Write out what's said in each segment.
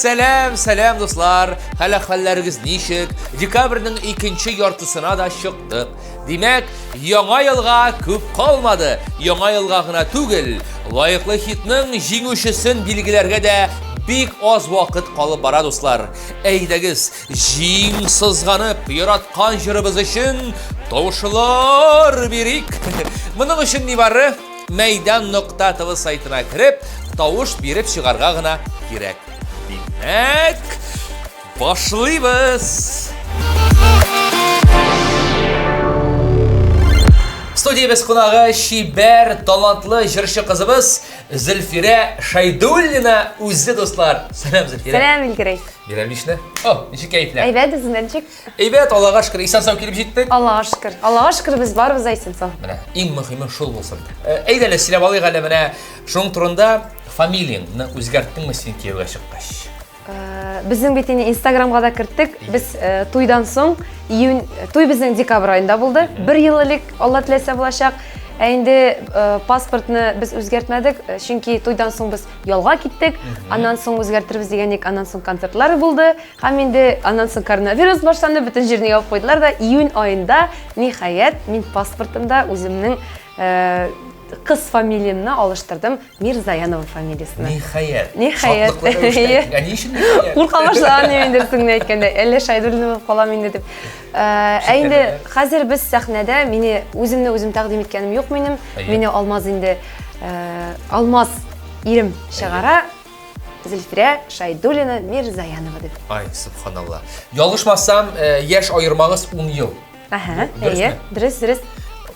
Сәлам, сәлам, дуслар! Хәл әхвәлләрегез ничек? Декабрьнең икенче яртысына да чыктык. Димәк, яңа елга күп калмады. Яңа елга гына түгел, лаеклы хитның җиңүчесен билгеләргә дә бик аз вакыт калып бара, дуслар. Әйдәгез, җиң сызганып, яраткан җырыбыз өчен тавышлар бирик. Моның өчен нибары Мәйдан нокта тв сайтына кереп, тавыш биреп чыгарга гына кирәк. Димәк, башлыйбыз! Студиябез кунагы чибәр, талантлы җырчы кызыбыз Зөлфирә Шайдуллина үзе, дуслар. Сәлам, Зөлфирә. Сәлам, Илгәрәй. Бирәм бишне. О, ничек кәефләр? Әйбәт, үзеңдә ничек? Әйбәт, Аллага шөкер, исән-сау килеп җиттек. Аллага шөкер. Аллага шөкер, без барыбыз да исән-сау. Менә иң мөһиме шул булсын. Э, әйдә әле сөйләп алыйк әле менә шуның турында фамилияңне үзгәрттеңме син кияүгә чыккач? Э, безнең бит инде Инстаграмга да керттек. Без э, туйдан соң июнь туй безнең декабрь аенда булды. Бер ел элек Алла теләсә булачак. Ә инде паспортны без үзгәртмәдек, чөнки туйдан соң без ялга киттек. Аннан соң үзгәртербез дигән идек, аннан соң концертлар булды. Һәм инде аннан соң коронавирус башланды, бөтен җирне ябып куйдылар да, июнь аенда, ниһаять, мин паспортымда үземнең э, кыз фамилиямне алыштырдым Мирзаянова фамилиясенә. Ниһаять. Ниһаять. Шатлыклы рәвештә. Ә ни өчен ниһаять? Курка башлаган идем инде дөресен әйткәндә. Әллә Шайдуллина булып калам инде дип. Э, ә инде хәзер без сәхнәдә мине үземне үзем тәкъдим иткәнем юк минем. Мине Алмаз инде э, Алмаз ирем чыгара. Зөлфирә Шайдуллина Мирзаянова дип. Ай, субханалла. Ялгышмасам, э, яшь аермагыз 10 ел. Әһә, әйе, дөрес, дөрес.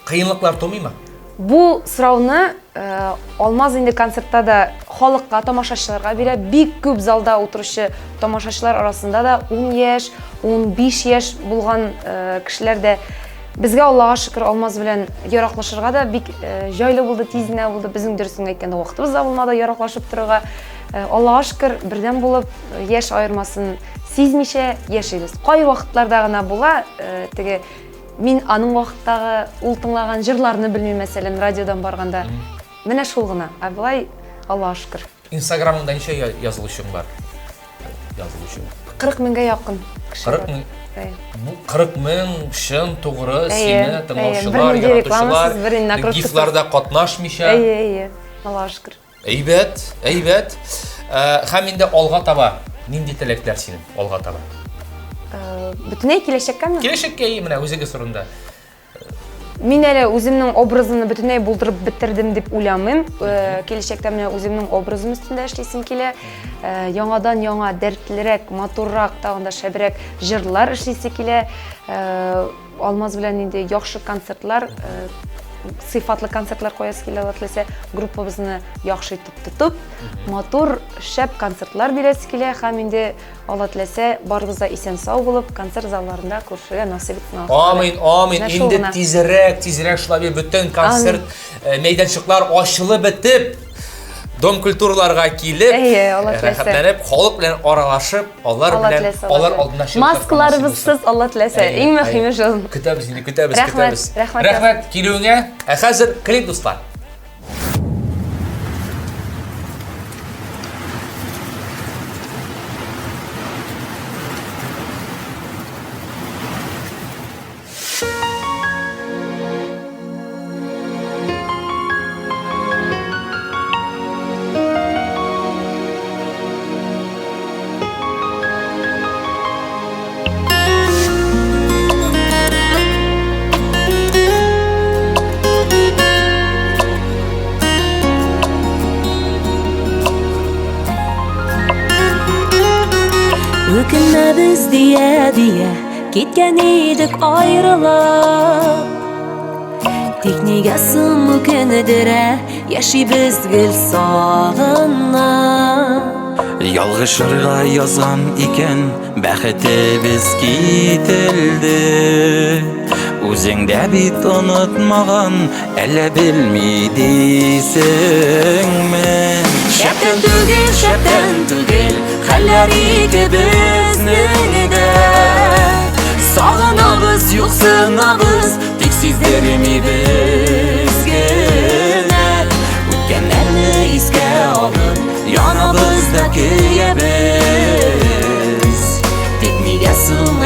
Кыенлыклар тумыймы? Бу сорауны э, Алмаз инде концертта да халыкка, тамашачыларга бирә. Бик күп залда утыручы тамашачылар арасында да 10 яшь, 15 яшь булган э, кешеләр дә Безгә Аллага шөкер, Алмаз белән яраклашырга да бик э, җайлы булды, тиз генә булды. Безнең дөресен әйткәндә вакытыбыз да булмады яраклашып торырга. Э, Аллага шөкер, бердәм булып, э, яшь аермасын сизмичә яшибез. Кай вакытларда гына була, теге мин аның вакыттагы ул тыңлаган җырларны белмим, мәсәлән, радиодан барганда. Менә шул гына. Ә болай Аллага шөкер. Инстаграмыңда ничә язылучың бар? Язылучы. 40 меңгә якын кеше 40 мең. Бу 40 мең чын тугры сине тыңлаучылар, яратучылар, гифларда катнашмыйча. Әйе, әйе. Аллага шөкер. Әйбәт, әйбәт. Э, һәм инде алга таба нинди теләкләр синең алга таба? Э, бөтенләй киләчәккәме? Киләчәккә, менә үзегез турында. Мин әле үземнең образымны бөтенләй булдырып бетердем дип уйламыйм. Э, киләчәктә менә үземнең образым өстендә эшлисем килә. Э, яңадан яңа, дәртлерәк, матуррак, тагын да шәбрәк җырлар эшлисе килә. Э, Алмаз белән инде яхшы концертлар, сыйфатлы концертлар куясы килә, Алла теләсә, группабызны яхшы итеп тотып, матур, шәп концертлар бирәсе килә һәм инде Алла теләсә, барыбыз да исән-сау булып, концерт залларында күрешергә насыйп итсен Аллаһ. Амин, амин. Инде тизрәк, тизрәк шулай бит бөтен концерт э, мәйданчыклар ачылып бетеп, дом культураларга килеп, рәхәтләнеп, халык белән аралашып, алар белән, алар алдында чыгып. Маскаларыбызсыз, Алла теләсә, иң мөһиме шул. Көтәбез инде, көтәбез, көтәбез. Рәхмәт, рәхмәт килүеңә. Ә хәзер клип, дуслар. Үкенмәбез дия-дия Киткән идек аерылып Тик нигә соң үкенедерә Яшибез гел сагынып Ялгышырга язган икән Бәхетебез кителде. Үзең дә бит онытмаган, әллә белми дисеңме? Шәптән түгел, шәптән түгел, хәлләр икебезнең дә. Сагынабыз, юксынабыз, тик сиздермибез генә. Үткәннәрне искә алып, янабыз да көябез.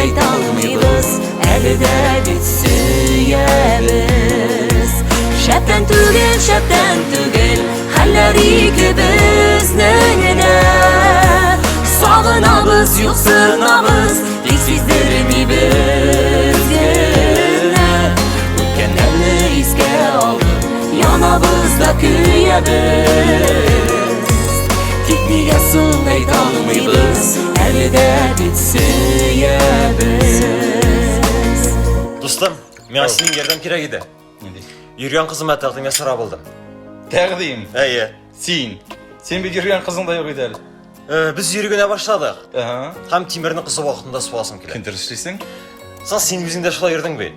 әйтә алмыйбыз, әле дә бит сөябез. Шәптән түгел, шәптән түгел, хәлләр икебезнең дә. Сагынабыз, юксынабыз, тик сиздермибез генә. Үткәннәрне искә алып, янабыз да көябез. Тик нигә соң әйтә алмыйбыз, әле дә бит сөябез. Дустым, миңа синең ярдәм кирәк иде. Нинди? Йөргән кызыма тәкъдим ясарга булдым. Тәкъдим? Әйе. Син. Син бит йөргән кызың да юк иде әле. Э, без йөри генә башладык. Ага. Һәм тимерне кызу вакытында суасым килә. Кем дөрес эшлисең? Соң син үзең дә шулай йөрдең бит.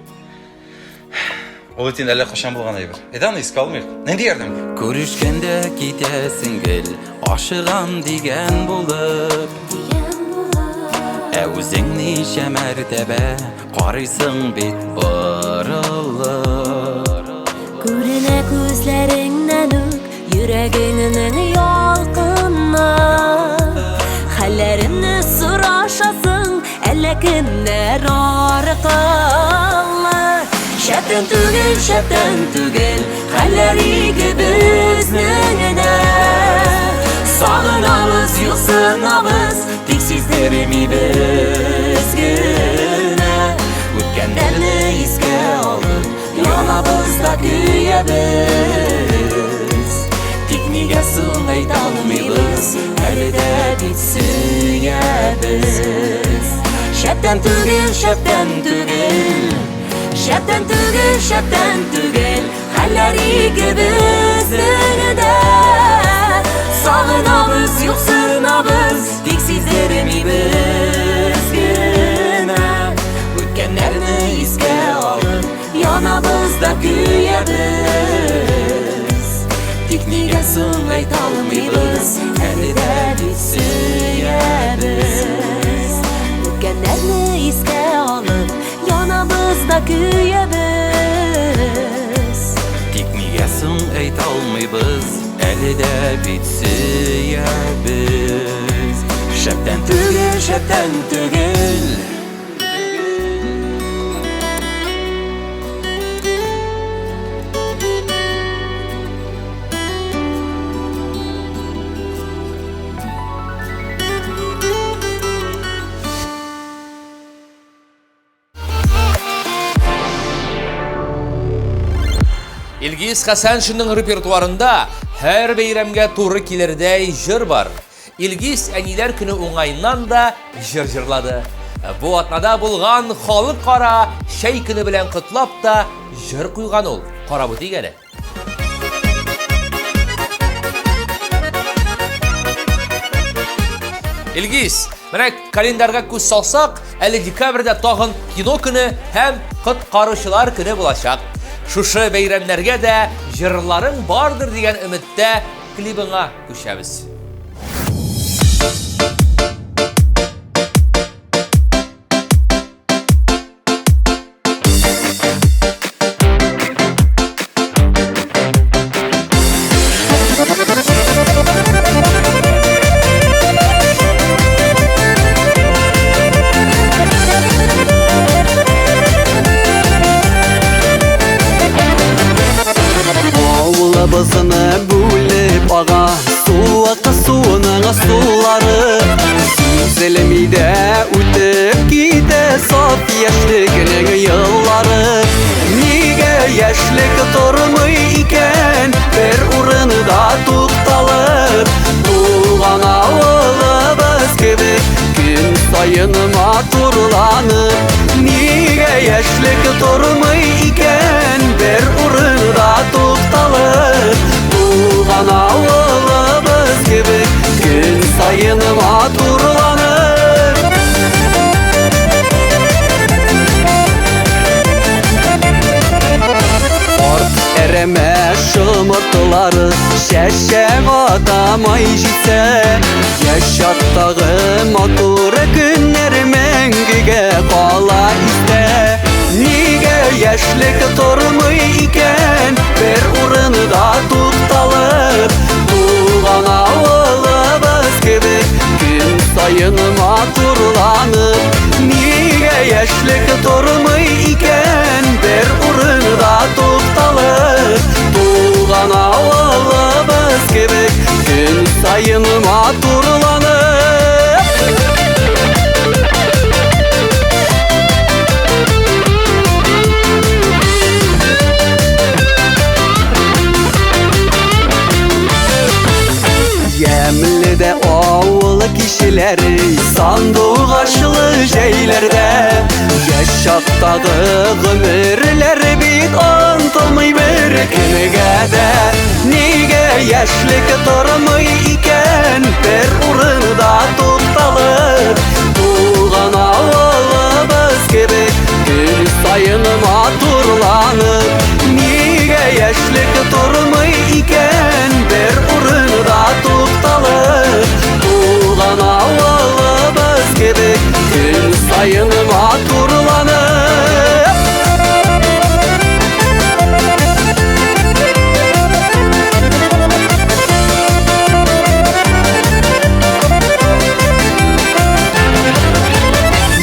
Ул бит инде әллә кайчан булган әйбер. Әйдә аны искә алмыйк. Нинди ярдәм? Күрешкәндә китәсең гел, ашыгам дигән булып. Ә үзең ничә мәртәбә карыйсың бит борылып. Күренә күзләреңнән үк йөрәгеңнең ялкыны. Хәлләремне сорашасың, әллә кемнәр аркылы. Шәптән түгел, шәптән түгел, хәлләр икебезнең дә. Сагынабыз, юксынабыз, тик сиздермибез генә. Үткәннәрне искә алып, янабыз да көябез. Тик нигә соң әйтә алмыйбыз, әле дә бит сөябез. Шәптән түгел, шәптән түгел, шәптән түгел, шәптән түгел, хәлләр икебезнең дә. Сагынабыз, юксынабыз, тик сиздермибез генә. Үткәннәрне искә алып, янабыз да көябез. Тик нигә соң әйтә алмыйбыз, әле дә бит сөябез. Үткәннәрне искә алып, янабыз да көябез. Тик нигә соң әйтә алмыйбыз, әле дә бит сөябез. Шәптән түгел, шәптән түгел. Илгиз Хәсәншинның репертуарында һәр бәйрәмгә туры килердәй җыр бар. Илгиз әниләр көне уңаеннан да җыр җырлады. Бу атнада булган халыкара чәй көне белән котлап та җыр куйган ул. Карап үтик әле. Илгиз, менә календарьга күз салсак, әле декабрьдә тагын кино көне һәм коткаручылар көне булачак. Шушы бәйрәмнәргә дә җырларың бардыр дигән өметтә клибыңа күчәбез. Авылыбызны бүлеп ага суык суының сулары, сизелми дә үтеп китә саф яшьлекнең еллары. Нигә яшьлек тормый икән бер урында тукталып? Туган авылыбыз кебек көн саен матурланып. Нигә яшьлек тормый икән бер урында тукталып? Туган авылыбыз кебек көн саен матурланып. Арт әрәмә шомыртлары чәчәк атамай җитсә, яшь чактагы матур көннәр мәңгегә кала истә. Нигә яшьлек тормый икән бер урында тукталып? Туган авылыбыз кебек көн саен матурланып. Нигә Нигә яшьлек тормый икән бер урында тукталып? Туган авылыбыз кебек көн саен матурланып. Ямьле дә авыл кешеләре сандугачлы җәйләрдә яшь чактагы гомерләр бит онытылмый бер кемгә дә. Нигә яшьлек тормый икән бер урында тукталып? Туган авылыбыз кебек көн саен матурланып. Нигә яшьлек тормый икән бер урында тукталып? Туган авылыбыз кебек көн саен матурланып.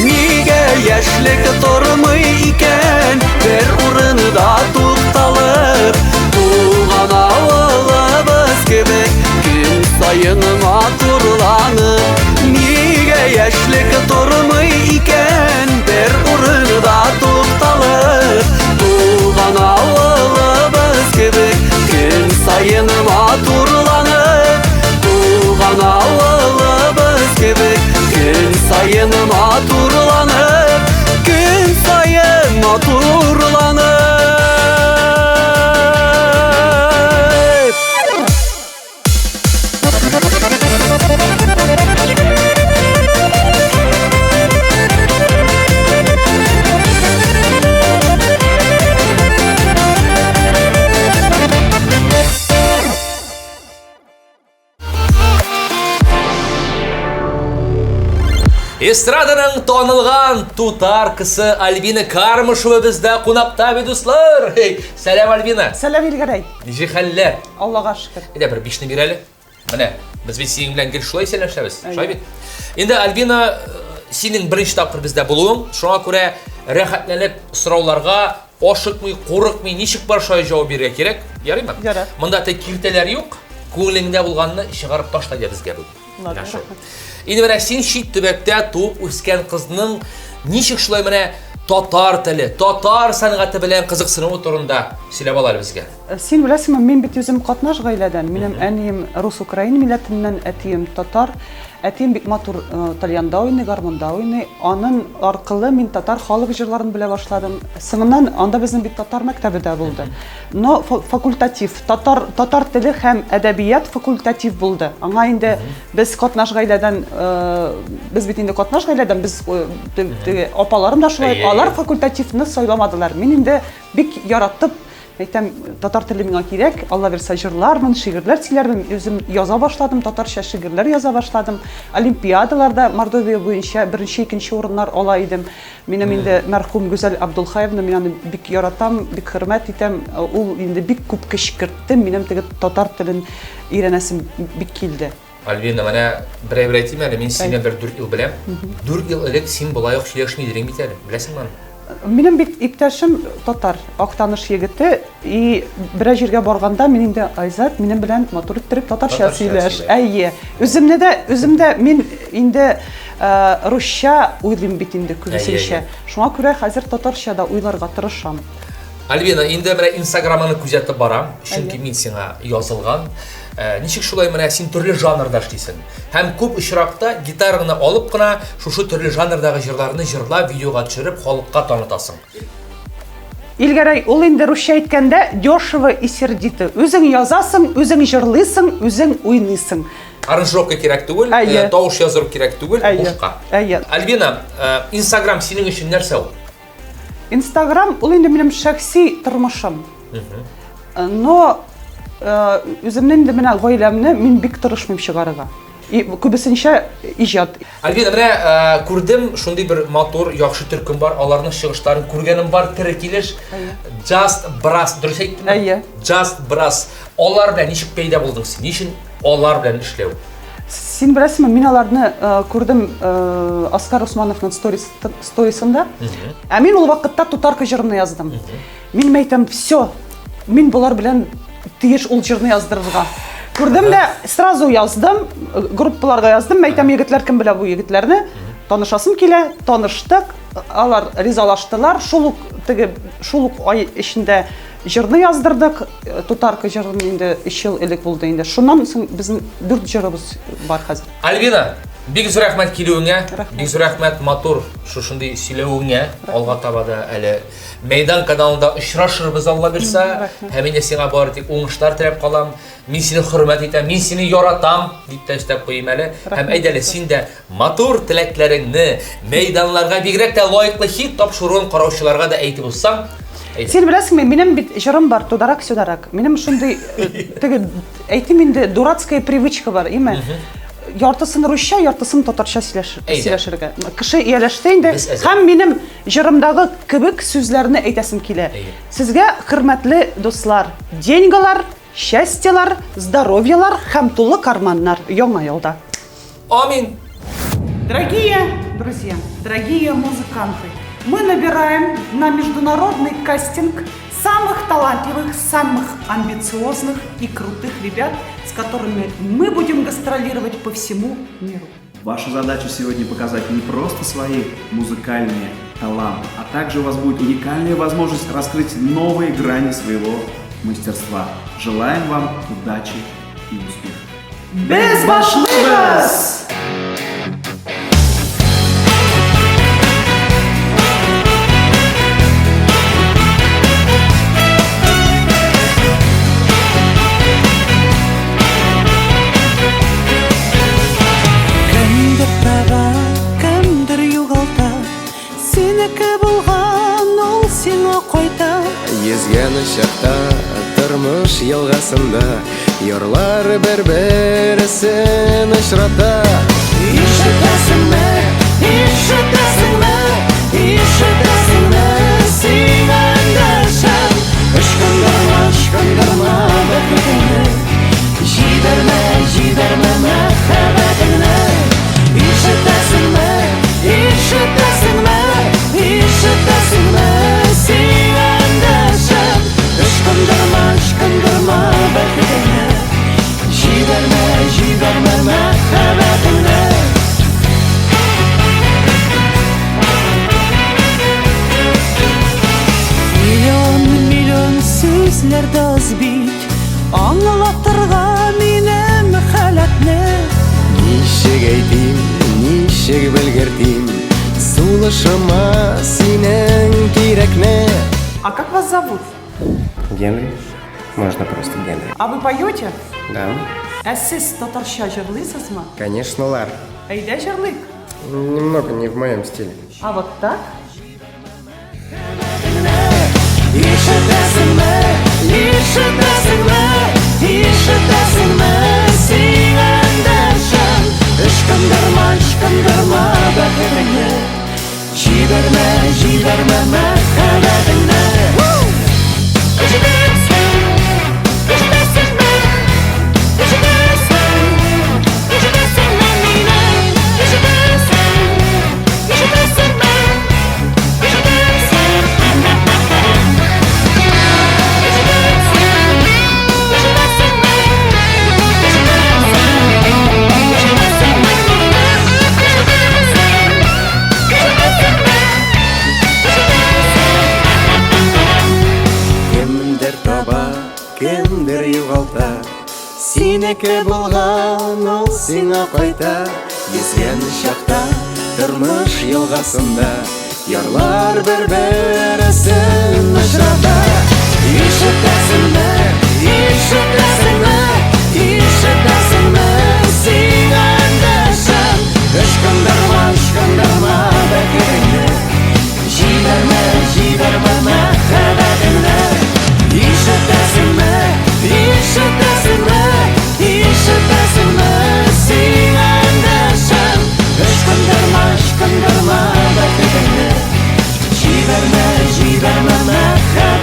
Нигә яшьлек тормый икән бер урында тукталып? Туган авылыбыз кебек көн саен матурланып. Нигә яшьлек тормый икән бер урында тукталып? Туган авылыбыз кебек көн саен матурланып. Туган авылыбыз кебек көн саен матурланып. Көн саен матурланып. Эстраданың танылган тутаркасы Альбина Кармышева бездә кунакта бит, дуслар. Hey, сәлам, Альбина. Сәлам, Илгәрәй. Ничек хәлләр? Аллага шөкер. Әйдә, бер бишне бир әле. Менә, без бит синең белән гел шулай сәламләшәбез. Шулай бит? Инде, Альбина, синең беренче тапкыр бездә булуың, шуңа күрә рәхәтләнеп сорауларга ашыкмый, курыкмый, ничек бар шулай җавап бирергә кирәк. Ярыймы? Ярар. Монда тек киртәләр юк. Күңелеңдә булганны чыгарып ташла дия безгә бүген. Менә шул. Инде менә син чит төбәктә туып үскән кызның ничек шулай менә татар теле, татар сәнгате белән кызыксынуы турында сөйләп ал әле безгә. Син беләсеңме, мин бит үзем катнаш гаиләдән. Минем әнием рус-украин милләтеннән, әтием татар. Әтием бик матур тальянда уйный, гармунда уйный. Анын аркылы мин татар халык җырларын белә башладым. Соңыннан анда безнең бит татар мәктәбе дә булды. Но факультатив, татар, татар теле һәм әдәбият факультатив булды. Аңа инде без катнаш гаиләдән, без бит инде катнаш гаиләдән, без теге апаларым да шулай, алар факультативны сайламадылар. Мин инде бик яратып, әйтәм, татар теле миңа кирәк, Алла бирсә җырлармын, шигырьләр сөйләрмен. Үзем яза башладым, татарча шигырьләр яза башладым. Олимпиадаларда Мордовия буенча беренче, икенче урыннар ала идем. Минем инде мәрхүм Гүзәл Абдулхаевна, мин аны бик яратам, бик хөрмәт итәм. Ул инде бик күп көч кертте, минем теге татар телен өйрәнәсем бик килде. Альбина, менә бер әйбер әйтим әле, мин сине бер 4 ел беләм. 4 ел элек син болай ук сөйләшми идең бит әле, беләсеңме аны? Минем бит иптәшем татар, Актаныш егете, и берәр җиргә барганда мин инде Айзат минем белән матур иттереп татарча сөйләш. Әйе. Үземне дә, үзем дә мин инде русча уйлыйм бит инде күбесенчә. Шуңа күрә хәзер татарча да уйларга тырышам. Альбина, инде менә Инстаграмыңны күзәтеп барам, чөнки мин сиңа язылган. Ничек шулай менә син төрле жанрда эшлисең? Һәм күп очракта гитараңны алып кына шушы төрле жанрдагы җырларны җырлап, видеога төшереп, халыкка танытасың. Илгәрәй, ул инде русча әйткәндә дешево и сердито. Үзең язасың, үзең җырлыйсың, үзең уйныйсың. Аранжировка кирәк түгел, Әйе. тавыш яздыру кирәк түгел, Әйе. бушка. Әйе. Альбина, Инстаграм синең өчен нәрсә ул? Инстаграм ул инде минем шәхси тормышым. Но үземне инде менә гаиләмне мин бик тырышмыйм чыгарырга. И күбесенчә иҗат. Альбина, менә күрдем, шундый бер матур, яхшы төркем бар, аларның чыгышларын күргәнем бар, тере килеш. Just Brass, дөрес әйттемме? Әйе. Just Brass. Алар белән ничек пәйда булдың син? Ни өчен алар белән эшләү? Син беләсеңме, мин аларны күрдем Оскар Усмановның сторисында. Ә мин ул вакытта Тутарка җырымны яздым. Мин әйтәм, все, мин болар белән тиеш ул җырны яздырырга. Күрдем дә, сразу яздым, группаларга яздым, әйтәм, егетләр, кем белә бу егетләрне? Танышасым килә, таныштык, алар ризалаштылар. Шул ук теге шул ук ай эчендә җырны яздырдык. Тутарка җырын инде 3 ел элек булды инде. Шуннан соң безнең 4 җырыбыз бар хәзер. Альбина, бик зур рәхмәт килүеңә, бик зур рәхмәт матур шушындый сөйләвеңә. Алга таба да әле Мәйдан каналында очрашырбыз, Алла бирса. Һәм инде сиңа бары тик уңышлар теләп калам. Мин сине хөрмәт итәм, мин сине яратам, дип тә өстәп куйыйм әле. Һәм әйдә әле, син дә матур теләкләреңне мәйданларга, бигрәк тә лаеклы хит тапшыруын караучыларга да әйтеп узсаң. Әйдә. Син беләсеңме, минем бит җырым бар, Тударак-сюдарак. Минем шундый, теге, әйтим инде, дурацкая привычка бар, име? Яртысын русча, яртысын татарча сөйләшергә. Кеше ияләште инде. Һәм минем җырымдагы кебек сүзләрне әйтәсем килә. Сезгә, хөрмәтле дуслар, деньгалар, счастьелар, здоровьелар һәм тулы карманнар Яңа елда. Амин! Дорогие друзья, дорогие музыканты, мы набираем на международный кастинг самых талантливых, самых амбициозных и крутых ребят, с которыми мы будем гастролировать по всему миру. Ваша задача сегодня показать не просто свои музыкальные таланты, а также у вас будет уникальная возможность раскрыть новые грани своего мастерства. Желаем вам удачи и успеха. Без башлыйбыз! Кемдер таба, кемдер югалта, Синеке булган ул сиңа кайта. Йөзгән чакта тормыш елгасында Ярлар бер-берсен очрата. Ишетәсеңме, ишетәсеңме, ишетәсеңме, син эндәшәм. Ычкындырма, ычкындырма бәхетеңне, Җибәрмә, җибәрмә мәхәббәтеңне. Ишетәсеңме, ишетәсеңме, ишетәсеңме, син эндәшәм. Ычкындырма, ычкындырма бәхетеңне, Җибәрмә, җибәрмә мәхәббәтеңне. Миллион, миллион сүзләр дә аз бит Аңлатырга минем халәтне. Ничек әйтим, ничек белгертим Сулышыма синең кирәкне. А как вас зовут? Генри. Можно просто Генри. А вы поете? Да. Ә сез татарча җырлыйсызмы? Конечно, лар. Әйдә җырлыйк. Немного не в моем стиле. А вот так? Ишетәсеңме, ишетәсеңме, ишетәсеңме, син эндәшәм. Ычкындырма, ычкындырма бәхетеңне, Җибәрмә, җибәрмә мәхәббәтеңне. Ишетәсең, ишетәсеңме, ишетәсең, ишетәсеңме мине? Ишетәсең, ишетәсеңме, ишетәсең, ишетәсең, ишетәсеңме, ишетәсең, ишетәсеңме мине? Ишетәсең, ишетәсеңме, ишетәсең. Кемдер таба, кемдер югалта Синеке булган ул сиңа кайта. Йөзгән чакта тормыш елгасында Ярлар бер-берсен очрата. Ишетәсеңме, ишетәсеңме, ишетәсеңме, сиңа эндәшәм. Ычкындырма, ычкындырма бәхетеңне, Җибәрмә, җибәрмә мәхәббәтеңне. Ишетәсеңме, ишетәсеңме, ишетәсеңме, сиңа эндәшәм. Ычкындырма, ычкындырма бәхетеңне, Җибәрмә, җибәрмә мәхәббәтеңне.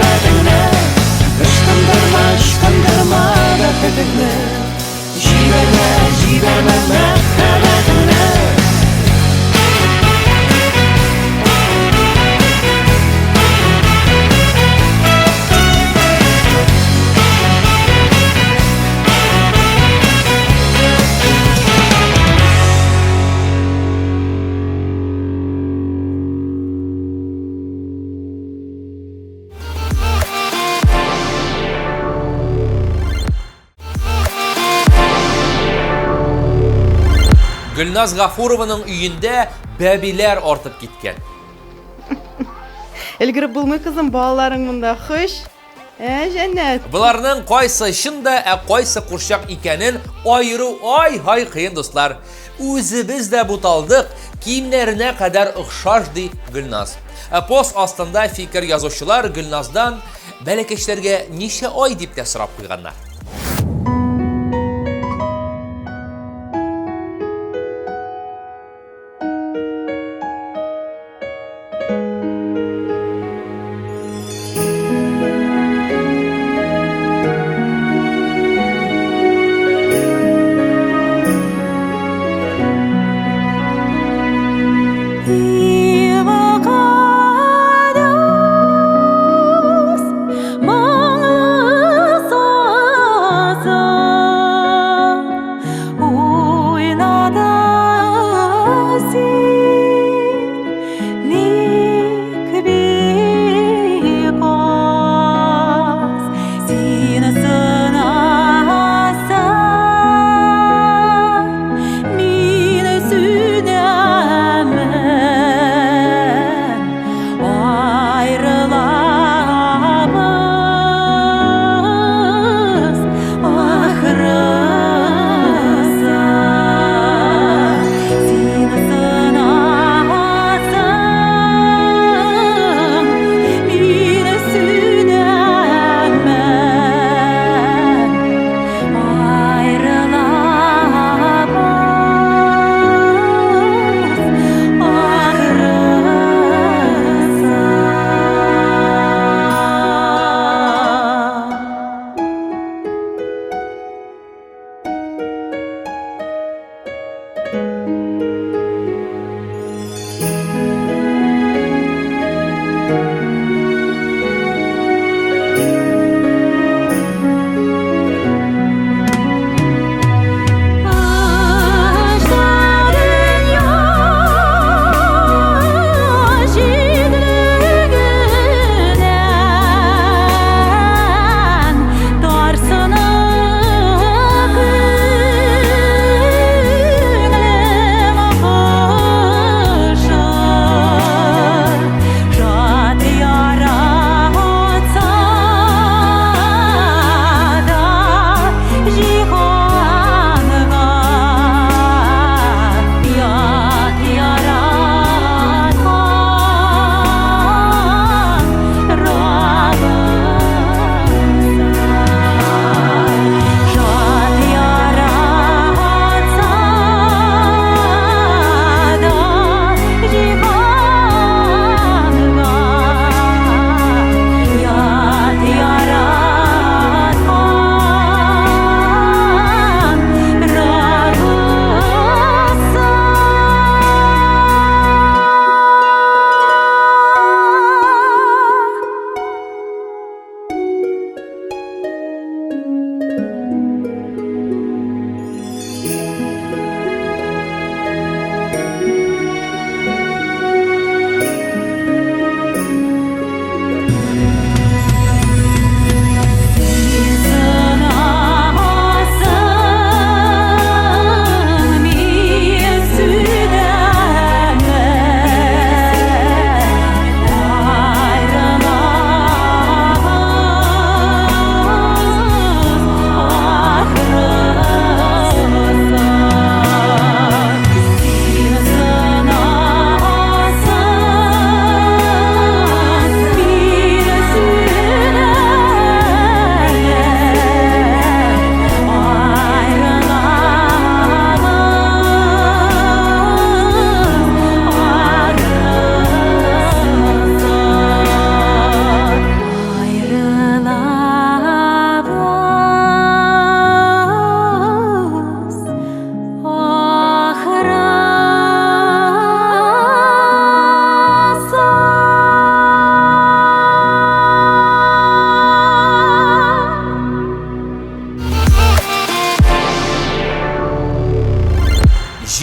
Гөлназ Гафурованың өендә бәбиләр артып киткән. Өлгереп булмый, кызым, балаларың монда хуш. Ә, җәннәт. Боларның кайсы чын да, ә кайсы курчак икәнен аеру ай-һай кыен, дуслар. Үзебез дә буталдык, киемнәренә кадәр охшаш, ди Гөлназ. Ә пост астында фикер язучылар Гөлназдан бәләкәчләргә ничә ай дип тә сорап куйганнар.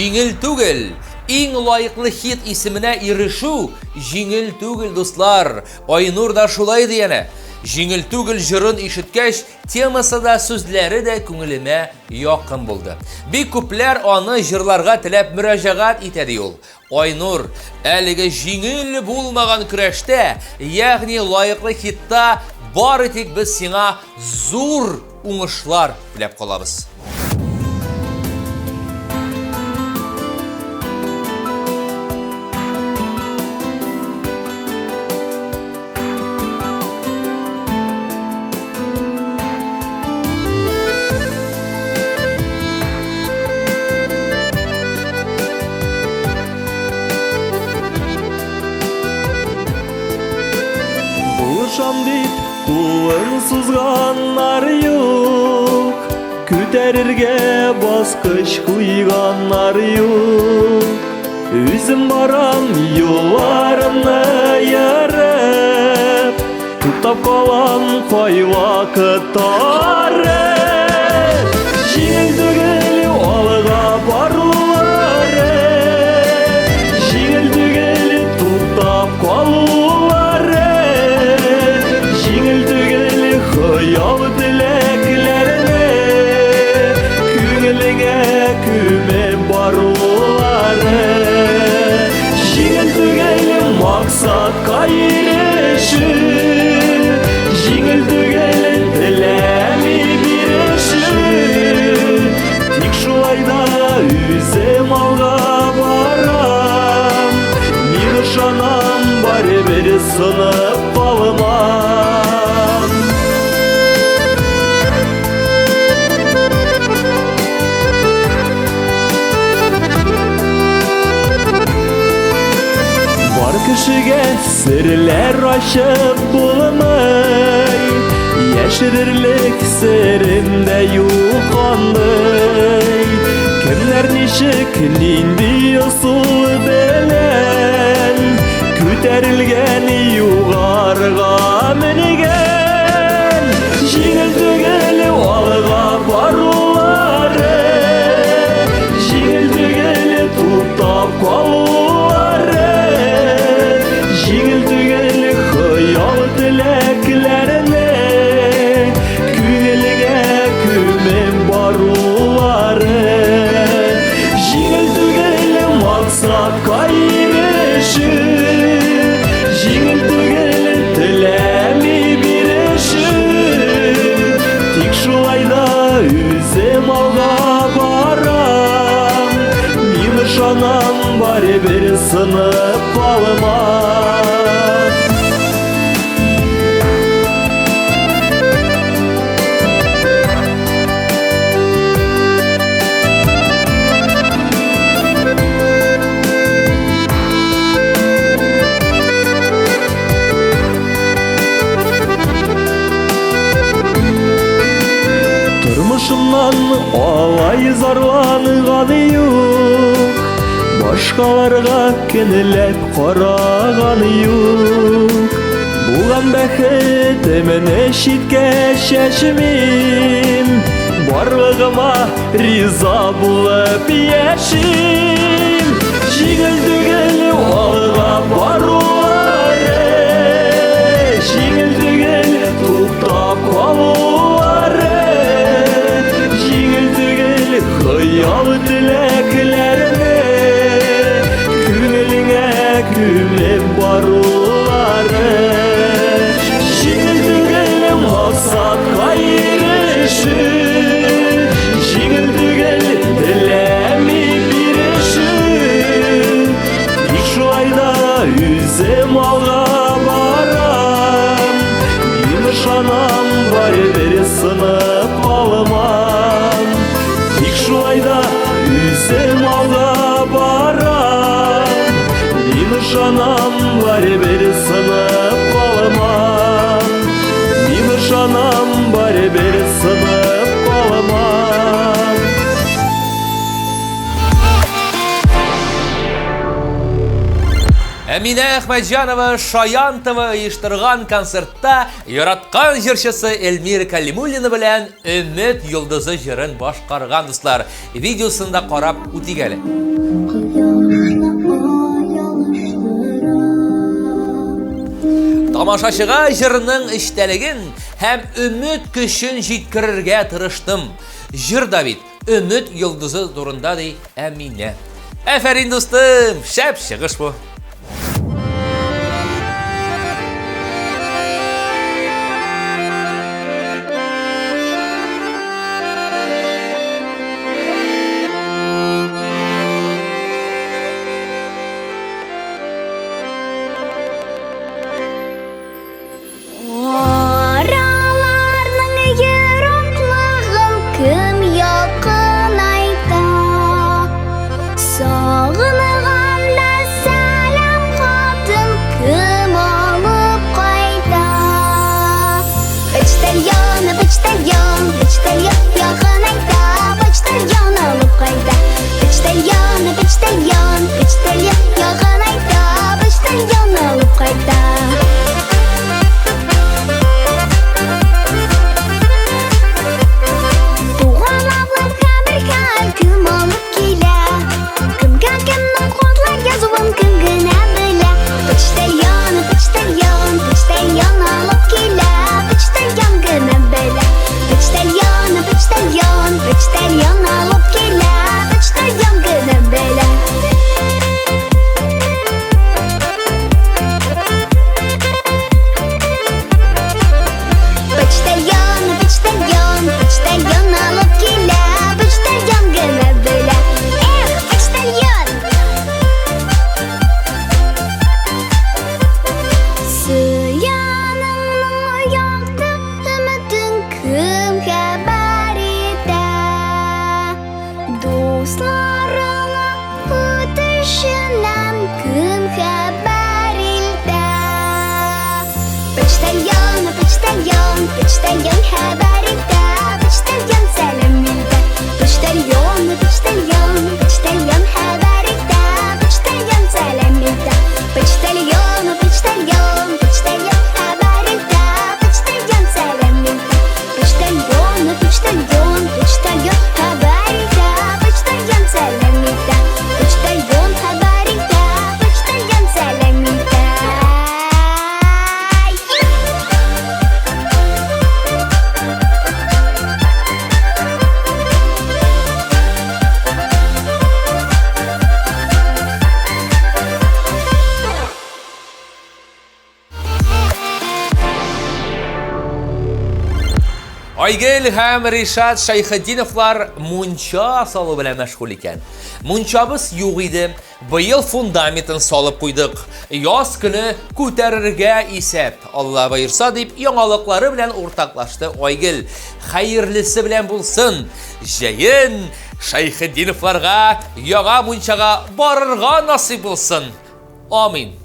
Җиңел түгел. Иң лаеклы хит исеменә ирешү җиңел түгел, дуслар. Айнур да шулай ди әнә. Җиңел түгел җырын ишеткәч, темасы да, сүзләре дә күңелемә якын булды. Бик күпләр аны җырларга теләп мөрәҗәгать итә, ди ул. Айнур, әлеге җиңел булмаган көрәштә, ягъни лаеклы хитта бары тик без сиңа зур уңышлар теләп калабыз. Булышам дип Кулын сузганнар юк, Күтәрергә баскыч куйганнар юк. Үзем барам юлларымны ерып, Туктап калам кайвакыт арып. Җиңел түгел алга барулары, Җиңел түгел туктап калулары, Җиңел түгел хыял теләкләрне Күңелеңә күмеп барулары. Җиңел түгел максатка ирешү, Җиңел түгел теләми бирешү. Тик шулай да үзем алга барам, Мин ышанам, барыбер сынып калмам. Бар кешегә серләр ачып булмый, Яшерерлек серем дә юк андый. Кемнәр ничек, нинди ысул белән Күтәрелгән югарыга менгән. Җиңел түгел алга барулары, Җиңел түгел туктап калулары, Җиңел түгел хыял теләкләрне Күңелгә күмеп барулары. Җиңел түгел максатка ирешү, Җиңел түгел теләми бирешү. Тик шулай да үзем алга барам, Мин ышанам, барыбер сынып калмам. Тормышымнан алай зарланган юк, Башкаларга көнләп караган юк. Булган бәхетемне читкә чәчмим, Барлыгыма риза булып яшим. Җиңел түгел алга барулары, Җиңел түгел туктап калулары, Җиңел түгел хыял теләкләрне Күңелеңә күмеп барулары. Җиңел түгел максатка ирешү, Җиңел түгел теләми бирешү. Тик шулай да үзем алга барам, Мин ышанам, барыбер сынып калмам. Тик шулай да үзем алга барам, Мин ышанам, барыбер сынып калмам. Мин ышанам, барыбер сынып калмам. Әминә Әхмәтҗанова Шаян ТВ оештырган концертта яраткан җырчысы Эльмира Калимуллина белән Өмет йолдызы җырын башкарган, дуслар. Видеосын да карап үтик әле. Тамашачыга җырның эчтәлеген һәм өмет көчен җиткерергә тырыштым. Җыр да бит өмет йолдызы турында, ди Әминә. Әфәрин, дустым! Шәп чыгыш бу! Араларның ераклыгын кем якынайта? Сагынганда сәлам хатын кем алып кайта? Почтальон, почтальон, почтальон якынайта, почтальон алып кайта. Почтальон, почтальон, почтальон якынайта, почтальон алып кайта. Туган авылга бер хәл кем алып килә? Кемгә кемнең хатлар язуын кем генә белә? Почтальон, почтальон, почтальон алып килә, почтальон генә белә. Почтальон, почтальон, почтальон алып килә, почтальон генә белә. Почтальон, почтальон, почтальон алып килә, почтальон генә белә. Эх, почтальон! Сөяныңның якты өметен кем хәбәр итә? Дусларыңа үтешеннән кем хәбәр илтә? Почтальон, почтальон, почтальон хәбәр итә, почтальон сәлам илтә. Почтальон, почтальон, почтальон хәбәр итә, почтальон сәлам илтә. Почтальон, почтальон, почтальон хәбәр итә, почтальон сәлам илтә. Почтальон, почтальон, почтальон хәбәр итә, почтальон сәлам илтә. Почтальон хәбәр итә, почтальон сәлам илтә. Айгөл һәм Ришат Шәйхетдиновлар мунча салу белән мәшгуль икән. Мунчабыз юк иде. Быел фундаментын салып куйдык. Яз көне күтәрергә исәп. Алла боерса дип яңалыклары белән уртаклашты Айгөл. Хәерлесе белән булсын. Җәен Шәйхетдиновларга яңа мунчага барырга насыйп булсын. Амин.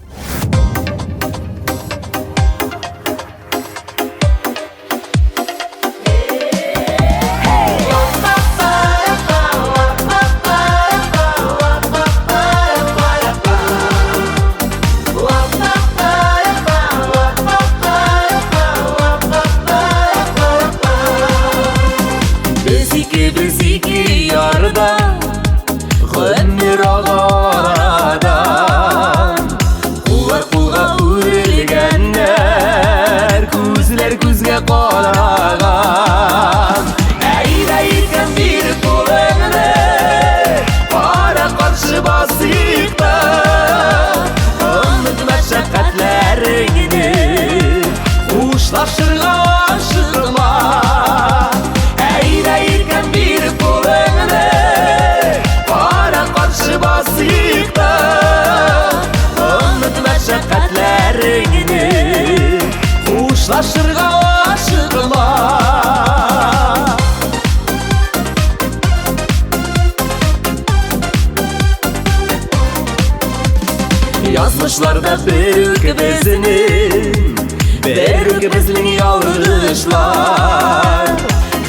Без икебез ике ярда, гомер ага арадан. Куллар кулга үрелгәннәр, күзләр күзгә караган. Әйдә иркәм бир кулыңны, кара каршы басыйк та. Оныт мәшәкатьләреңне, хушлашырга ашыкма. Әйдә иркәм бир кулыңны, кара каршы басыйк та. Оныт мәшәкатьләреңне, хушлашырга ашыкма. Язмышларда бер үк безнең, бер үк безнең ялгышлар.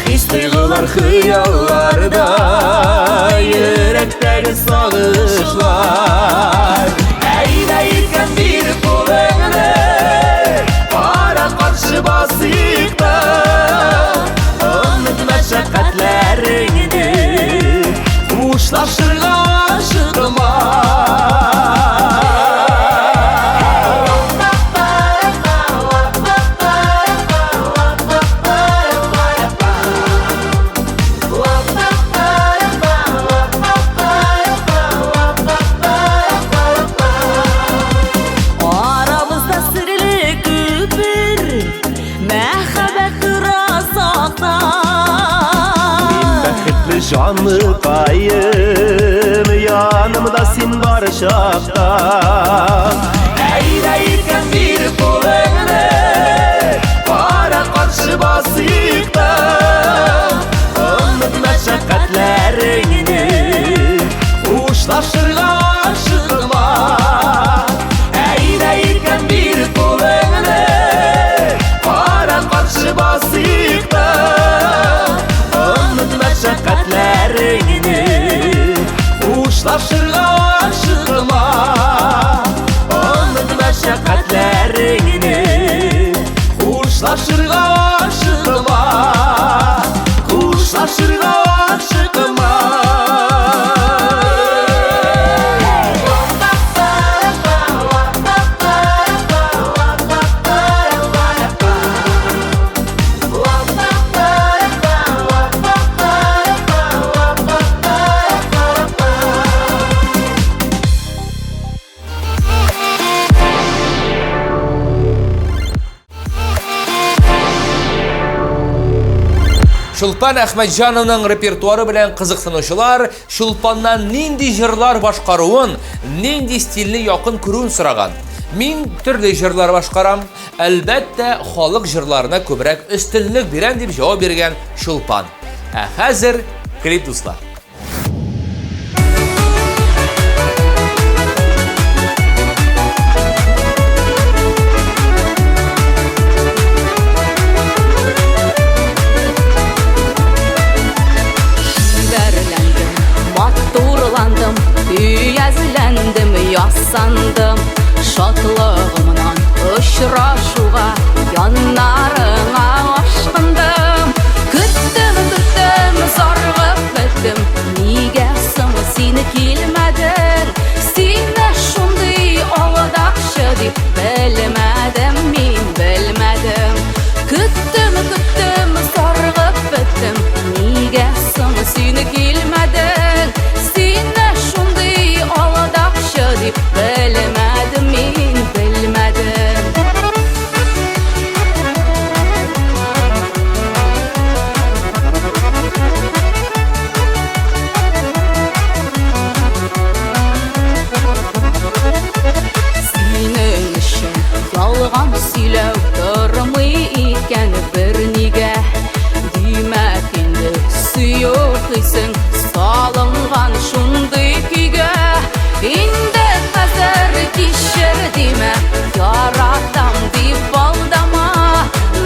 Хис тойгылар хыялларда, йөрәктәге сагышлар. Әйдә иркәм бир кулыңны, кара каршы басыйк та. Оныт мәшәкатьләреңне, хушлашырга ашыкма. чакта. Мин бәхетле җаныкаем, янымда син бар чакта. Әйдә иркәм бир кулыңны, кара каршы басыйк та. Оныт мәшәкатьләреңне, хушлашырга ашыкма. Әйдә иркәм бир кулыңны, кара каршы басыйк та. Оныт мәшәкатьләреңне, хушлашырга ашыкма. Оныт мәшәкатьләреңне, хушлашырга ашыкма. Хушлашырга ашыкма. Чулпан Әхмәтҗановның репертуары белән кызыксынучылар Чулпаннан нинди җырлар башкаруын, нинди стильне якын күрүен сораган. Мин төрле җырлар башкарам, әлбәттә, халык җырларына күбрәк өстенлек бирәм дип җавап биргән Чулпан. Ә хәзер клип дуслар. Чибәрләндем, матурландым, өязләндем, ясандым. Шатлыгымнан очрашуга яннарыңа ашкындым. Көттем, көттем, зарыгып беттем. Нигә соң син килмәдең? Сине шундый алдакчы дип белмәдем мин, белмәдем. Көттем, көттем, зарыгып беттем. Нигә соң син килмәдең? Сине шундый алдакчы дип белмәдем мин, белмәдем. Синең өчен ялган сөйләү тормый икән бернигә. Димәк инде сөю хисең салынган шундый көйгә. Инде хәзер кичер димә, яратам дип алдама.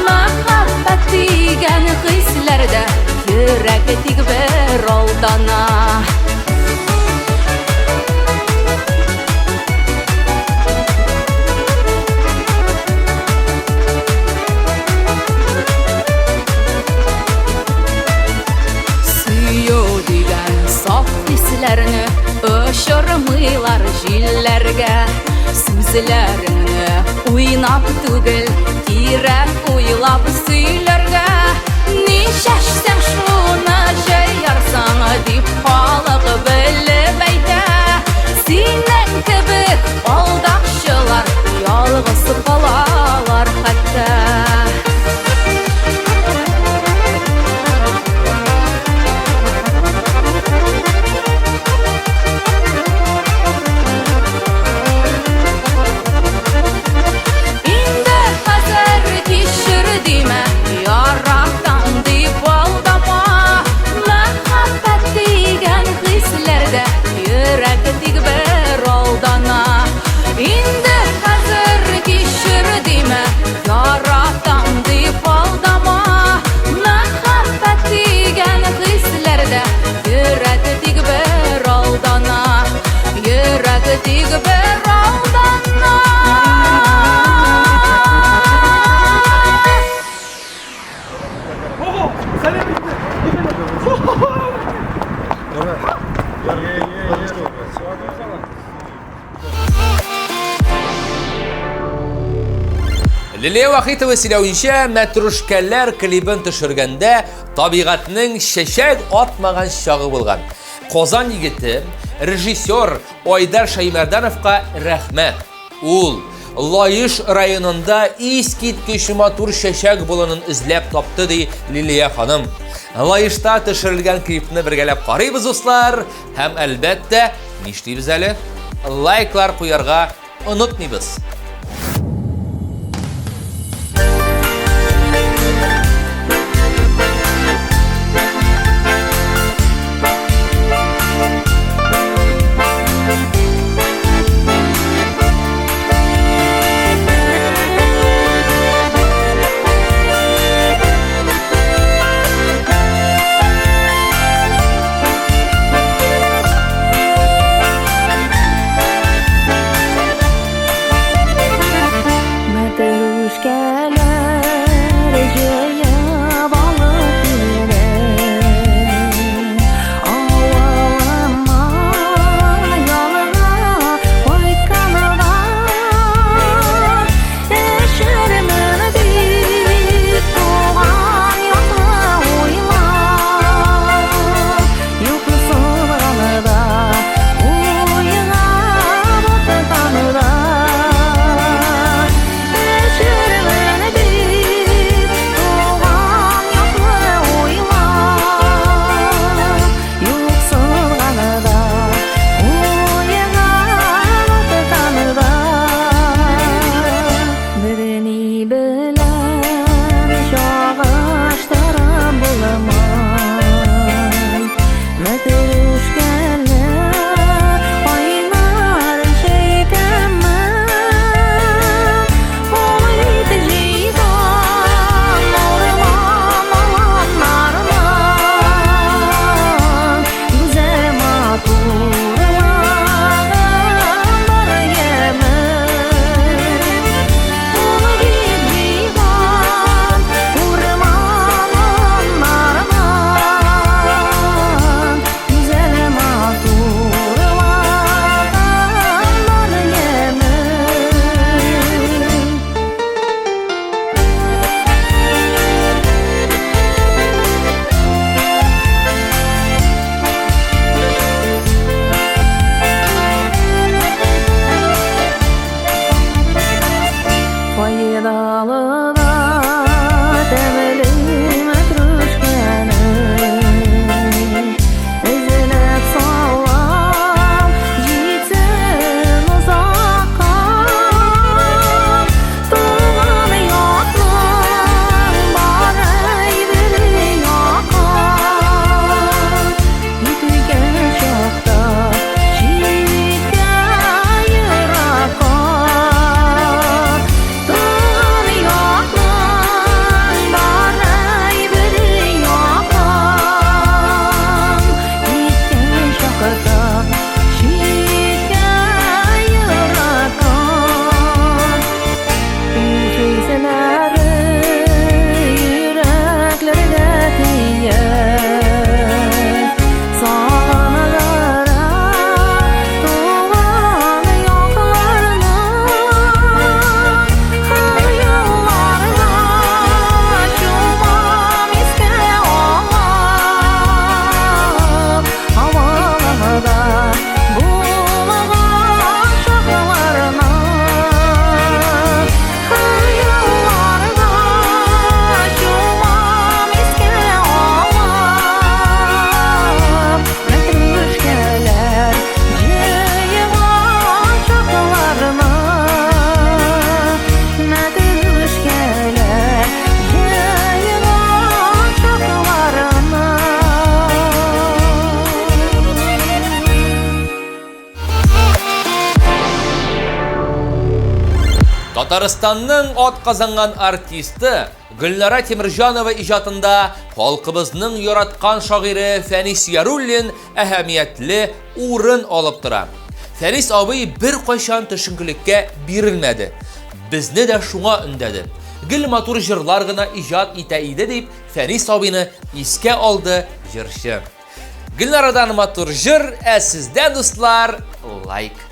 Мәхәббәт дигән хисләрдә йөрәк тик бер алдана. Сөю дигән саф хисләрне очырмыйлар җилләргә. Сүзләреңне уйнап түгел, кирәк уйлап сөйләргә. Ни чәчсәң шуны җыярсың дип халык белеп әйтә. Синең кебек алдакчылар ялгыз калалар хәтта. Инде хәзер кичер димә, яратам дип алдама. Мәхәббәт дигән хисләрдә йөрәк тик бер алдана. Инде хәзер кичер димә, яратам дип алдама. Мәхәббәт дигән хисләрдә йөрәк тик бер алдана. Йөрәк тик бер алдана. Лилия Вахитова сөйләвенчә, мәтрүшкәләр клибын төшергәндә табигатьнең чәчәк атмаган чагы булган. Казан егете, режиссер Айдар Шаймәрдановка рәхмәт. Ул Лаеш районында искиткеч матур чәчәк болынын эзләп тапты, ди Лилия ханым. Лаешта төшерелгән клипны бергәләп карыйбыз, дуслар, һәм әлбәттә, нишлибез әле? Лайклар куярга онытмыйбыз. Татарстанның атказанган артисты Гөлнара Тимерҗанова иҗатында халкыбызның яраткан шагыйре Фәнис Яруллин әһәмиятле урын алып тора. Фәнис абый беркайчан төшенкелеккә бирелмәде. Безне дә шуңа өндәде. Гел матур җырлар гына иҗат итә иде дип Фәнис абыйны искә алды җырчы. Гөлнарадан матур җыр, ә сездән, дуслар, лайк.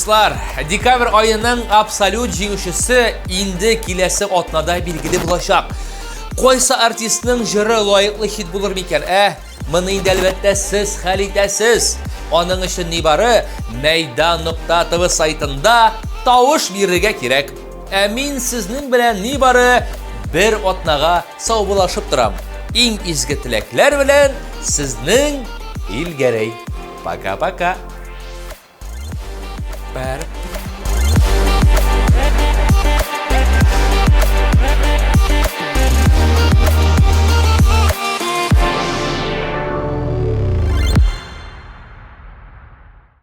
Дуслар, декабрь аеның абсолют җиңүчесе инде киләсе атнада билгеле булачак. Кайсы артистның җыры лаеклы хит булыр микән, ә? Моны инде әлбәттә сез хәл итәсез. Аның өчен нибары мәйдан.тв сайтында тавыш бирергә кирәк. Ә мин сезнең белән нибары бер атнага саубуллашып торам. Иң изге теләкләр белән сезнең Илгәрәй. Пока-пока.